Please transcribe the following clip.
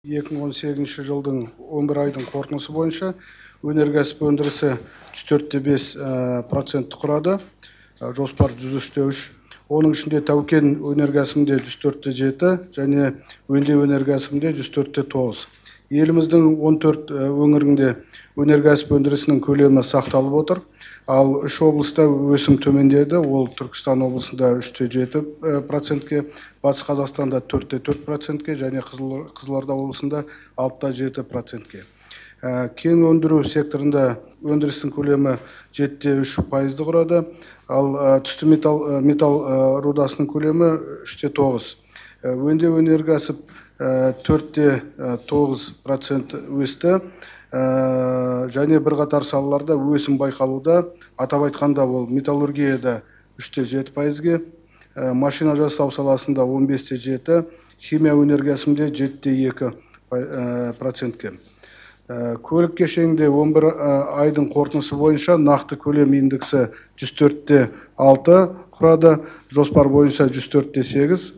2018 жылдың 11 айдың қорытындысы бойынша өнеркәсіп өндірісі 104,5 процентті құрады, жоспар 103,3. Оның ішінде тау-кен өнеркәсібінде 104,7 және өңдеу өнеркәсібінде 104,9. Еліміздің 14 өңірінде өнеркәсіп өндірісінің көлемі сақталып отыр, ал үш облыста өсім төмендеді. Ол Түркістан облысында 3,7%-ке, Батыс Қазақстанда 4,4%-ке және Қызылорда облысында 6,7%-ке. Кен өндіру секторында өндірістің көлемі 7,3%-ды құрады, ал түсті металл рудасының көлемі 3,9. Өңдеу өнеркәсіп 4,9% өсті және бірқатар салаларда өсім байқалуда. Атап айтқанда, ол металлургияда 3,7%-ге, машина жасау саласында 15,7, химия өнеркәсібінде 7,2%-ке. Көлік кешенінде 11 айдың қорытындысы бойынша нақты көлем индексі 104,6 құрады, жоспар бойынша 104,8.